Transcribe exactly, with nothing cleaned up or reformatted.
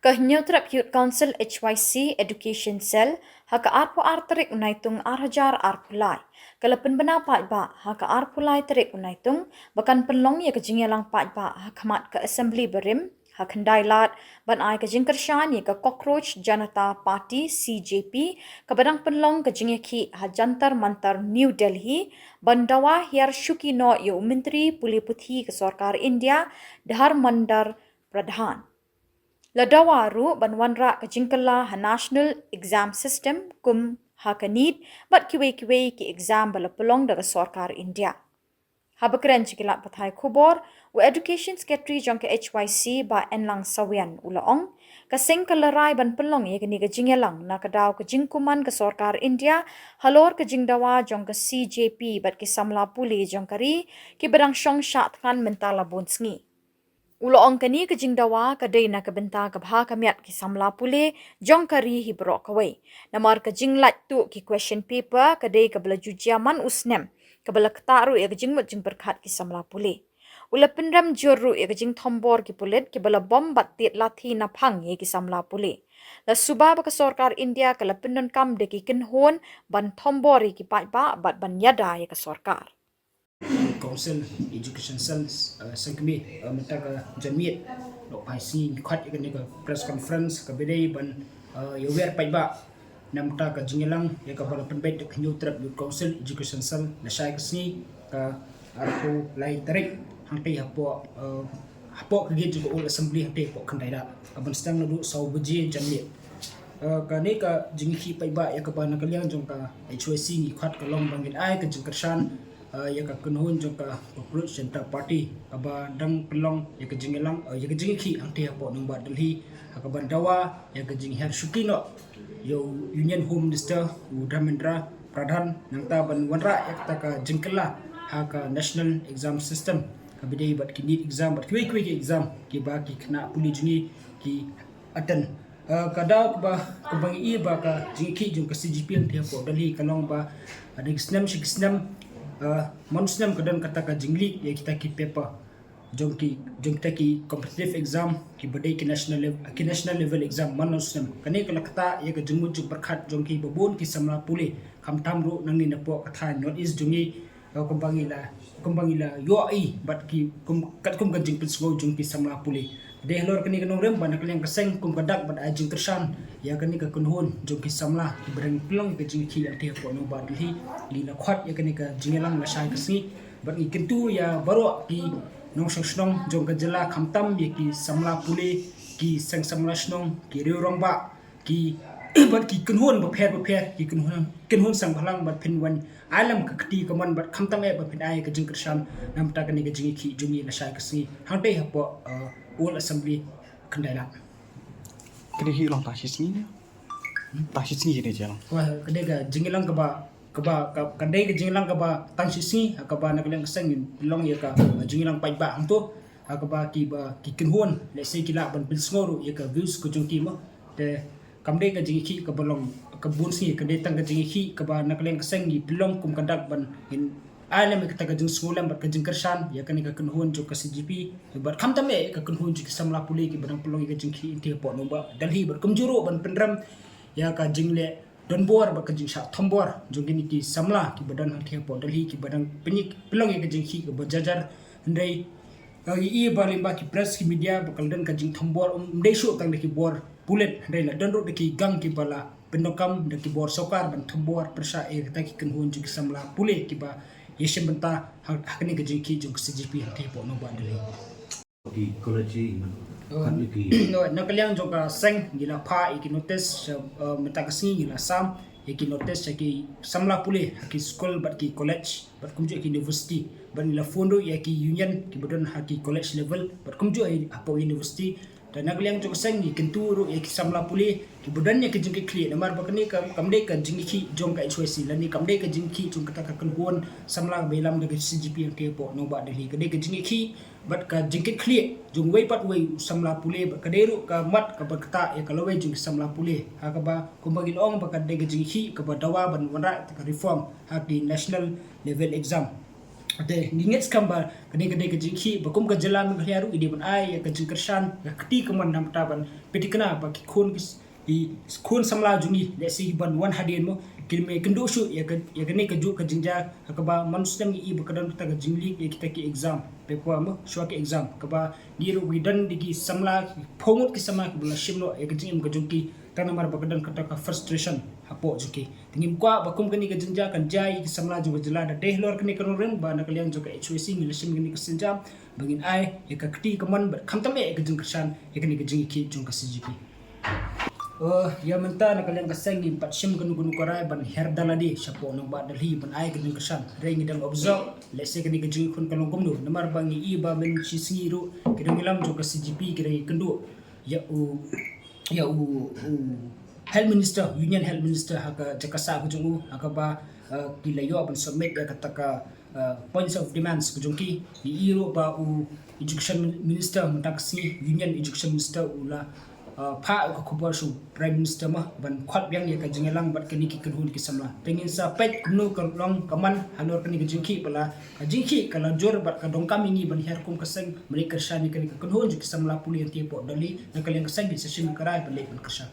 Ka Hynñiewtrep Youth Council H Y C Education Cell ha ka arphew ar tarik u Naitung ar hajar arphew lai ka la pynbna paidbah ha ka arphew lai tarik u Naitung ba kan pynlong ïa ka jingïalang paidbah ha khmat ka Assembly barim ha Khyndai Lad ban ai ka jingkyrshan ïa ka Cockroach Janata Party C J P kaba dang pynlong ka jingïakhih ha Jantar Mantar New Delhi ban dawa hiar shuki noh ïa u Myntri Pule Puthi ka Sorkar India Dharmendra Pradhan. La dawa ruh ban wanrah ka jingkylla ha National Exam System kum ha ka NEET bad kiwei kiwei ki exam ba la pynlong da ka Sorkar India. Haba kren sha ki lad pathai khubor, u Education Secretary jong ka H Y C Bah Enlang Sawian u la ong, ka seng ka la rai ban pynlong ïa kane ka jingïalang na ka daw ka jingkuman ka Sorkar India halor ka jingdawa jong ka C J P bad ki samla pule jong ka ri kiba dang shong shah thngan mynta la bun sngi. U la ong kane ka jingdawa ka dei na ka bynta ka bha ka miat ki samla pule jong ka ri hi baroh kawei. Namar ka jinglait tuh ki question paper ka dei kaba la ju jia man u snem, kaba la ktah ruh ïa ka jingmut jingpyrkhat ki samla pule. U la pynrem jur ruh ïa ka jingthombor ki pulit kiba la bom bad tied lathi na phang ïa ki samla pule. La suba ba ka Sorkar India ka la pyndonkam da ki kynhun ban thombor ïa ki paidbah bad ban ïada ïa ka sorkar. Council Education Cell, uh, sengkmie, uh, mynta ka janmiet, lok phai sngi ngi khot ïa kane ka press conference kaba dei ban, uh, ïawer paidbah na mynta ka jingïalang ïa kaba la pynbeit da ka Hynñiewtrep Youth Council Education Cell lashai ka sngi ka arphew lai tarik hangtei hapoh, uh, hapoh ka gate jong ka Old Assembly hangtei hapoh Khyndai Lad. Ka ban sdang naduh saw baje janmiet. Uh, kane ka jingïakhih paidbah ïa kaba na ka liang jong ka H Y C ngi khot ka long ba ngin ai ka jingkyrshan, uh, ïa ka kynhun jong ka Cockroach Janata Party kaba dang pynlong ïa ka jingïalang, uh, ïa ka jingïakhih hangtei hapoh nongbah Delhi, ha kaban dawa ïa ka jinghiar shuki noh ïa u Union Home Minister u Dharmendra Pradhan nangta ban wanrah ïa kata ka jingkylla ha ka National Exam System kaba dei bad ki NEET exam bad kiwei kiwei ki exam kiba ki khynnah pule jong ngi ki attend. Uh, ka daw kaba, kaba ngi i ba ka jingïakhih jong ka C J P hangtei hapoh Delhi ka long ba, uh, da ki snem sha ki snem, uh, man u snem ka don kata ka jingleak ïa kita ki paper jong ki, jong kita ki competitive exam kiba dei ki national lev-, ki national level exam man u snem. Kane ka la ktah ïa ka jingmut jingpyrkhat jong kiba bun ki samla pule, khamtam ruh nangne napoh ka thaiñ North East jong ngi, uh, kumba ngi la, kumba ngi la ïohi bad ki kum, katkum ka jingpynsngew jong ki samla pule. Dei halor kane ka nongrim ba na ka liang ka seng kum ka dak ban ai jingkyrshan ïa kane ka kynhun jong ki samla kiba dang pynlong ka jingïakhih hangtei hapoh nongbah Delhi. Ngi la khot ïa kane ka jingïalang lashai ka sngi bad ngi kyntu ïa baroh ki nongshong shnong jong ka jylla khamtam ïa ki samla pule, ki seng samla shnong, ki riew rangbah, ki bad ki kynhun bapher bapher, ki kynhun, kynhun seng bhalang bad phin wan ai lem ka kti ka mon bad khamtam eh ba phin ai ka jingkyrshan na mynta kane ka jingïakhih jong ngi lashai ka sngi hangtei hapoh, uh, Old Assembly Khyndai Lad. Kane hi long tang shi sngi ne? Tang shi sngi ne jia long. Wah, kane ka jingïalang kaba, kaba, ka, kane ka jingïalang kaba tang shi sngi, kaba na ka liang ka seng long ïa ka, uh, jingïalang paidbah hangto. Ha kaba kiba ki kynhun lehse ki lah ban pynsngew ruh ïa ka views ka jong ki mo. Te kam dei ka jingïakhih kaba long ka bun sngi, ka dei tang ka jingïakhih kaba na ka liang ka seng ngi pynlong kum ka dak ban ngin ai lem ïa kata ka jingsngew lem bad ka jingkyrshan ïa kane ka kynhun jong ka C J P bad khamtam eh ka kynhun jong ki samla pule kiba dang pynlong ïa ka jingïakhih hangtei hapoh nongbah Delhi bad kumjuh ruh ban pynrem ïa ka jingleh donbor bad ka jingshah thombor jong kine ki samla kiba don hangtei hapoh Delhi kiba dang pynïaid pynlong ïa ka jingïakhih kaba jar jar. Hynrei, uh, ngi i ba lyngba ki press ki media ba ka la don ka jingthombor, ym dei shuh tang da ki bor pulit, hynrei la don ruh da ki gang kiba la pyndonkam da ki bor sorkar ban thombor pyrshah ïa kita ki kynhun jong ki samla pule kiba ïashim bynta ha, ha kane ka jingïakhih jong ka C J P hangtei hapoh nongbah Delhi. Ki college i man. Oh. Kan ki. No, na ka liang jong ka seng ngi la phah ïa ki notice sha, uh, mynta ka sngi ngi la sam ïa ki notice sha ki samla pule ha ki skul bad ki college bad kumjuh ki university bad ngi la phone ruh ïa ki union kiba don ha ki college level bad kumjuh ïa hapoh university. Te na ka liang jong ka seng ngi kyntu ruh ïa ki samla pule kiba don ïa ka jingkitkhlieh namar ba kane ka kam dei ka jingïakhih jong ka H Y C lane kam dei ka jingïakhih jong kata ka kynhun samla ba ïalam da ka C J P hangtei hapoh nongbah Delhi, ka dei ka jingïakhih bad ka jingkitkhlieh jong uwei pat uwei u samla pule bad ka dei ruh ka mat kaba ktah ïa ka lawei jong ki samla pule. Ha kaba kumba ngi la ong ba ka dei ka jingïakhih kaba dawa ban wanrah ka reform ha ki national level exam. Te ngi ngeit skhem ba kane ka dei ka jingkhih ba kum ka jylla Meghalaya ruh i dei ban ai ïa ka jingkyrshan, ïa ka kti kamon namar ban pyrthikna ba ki khun ki s-, ki khun samla jong ngi lehse ban wan hadien mo, kin ym kynduh shuh ïa ka, ïa kane ka juk ka jingjia ha kaba man u snem ngi i ba ka don kata ka jingleak ïa kita ki exam paper mo, shuwa ki exam, kaba ngi ruh ngi don da ki samla, ki phew ngut ki samla kiba la shim noh ïa ka jingim ka jong ki, tang namar ba ka don kata ka frustration hapoh jong ki. Te ngim kwah ba kum kane ka jingjia kan jia ïa ki samla jong ka jylla. Da dei halor kane ka nongrim ba na ka liang jong ka H Y C ngi la shim kane ka sienjam ba ngin ai ïa ka kti kamon bad khamtam eh ïa ka jingkyrshan ïa kane ka jingïakhih jong ka C G P. Eh, ïa mynta na ka liang ka seng ngim pat shim kano kano ka rai ban hiar da lade shapoh nongbah Delhi ban ai ka jingkyrshan. Hynrei ngi dang observe lehse kane ka jingïakhun ka long kumno, namar ba ngi i ba mynshisngi ruh ki nongïalam jong ka C G P ki dang ïakynduh ïa u, ïa u, u Health Minister, Union Health Minister ha ka jaka sah ka jong u, ha kaba, eh, ki la ïoh ban submit ïa kata ka, eh, points of demands ka jong ki. Ngi i ruh ba u Education Minister mynta ka sngi, Union Education Minister u la, eh, phah ka khubor sha u Prime Minister mo ban khot biang ïa ka jingïalang bad kine ki kynhun ki samla. Te ngin sa peit kumno ka long ka man halor kane ka jingkhih ba la, ka jingkhih ka la jur bad ka donkam ïa ngi ban hiar kum ka seng ban ïa kyrshan ïa kane ka kynhun jong ki samla pule hangtei hapoh Delhi. Na ka liang ka seng ngin sa shim ka rai ban leit ban kyrshan.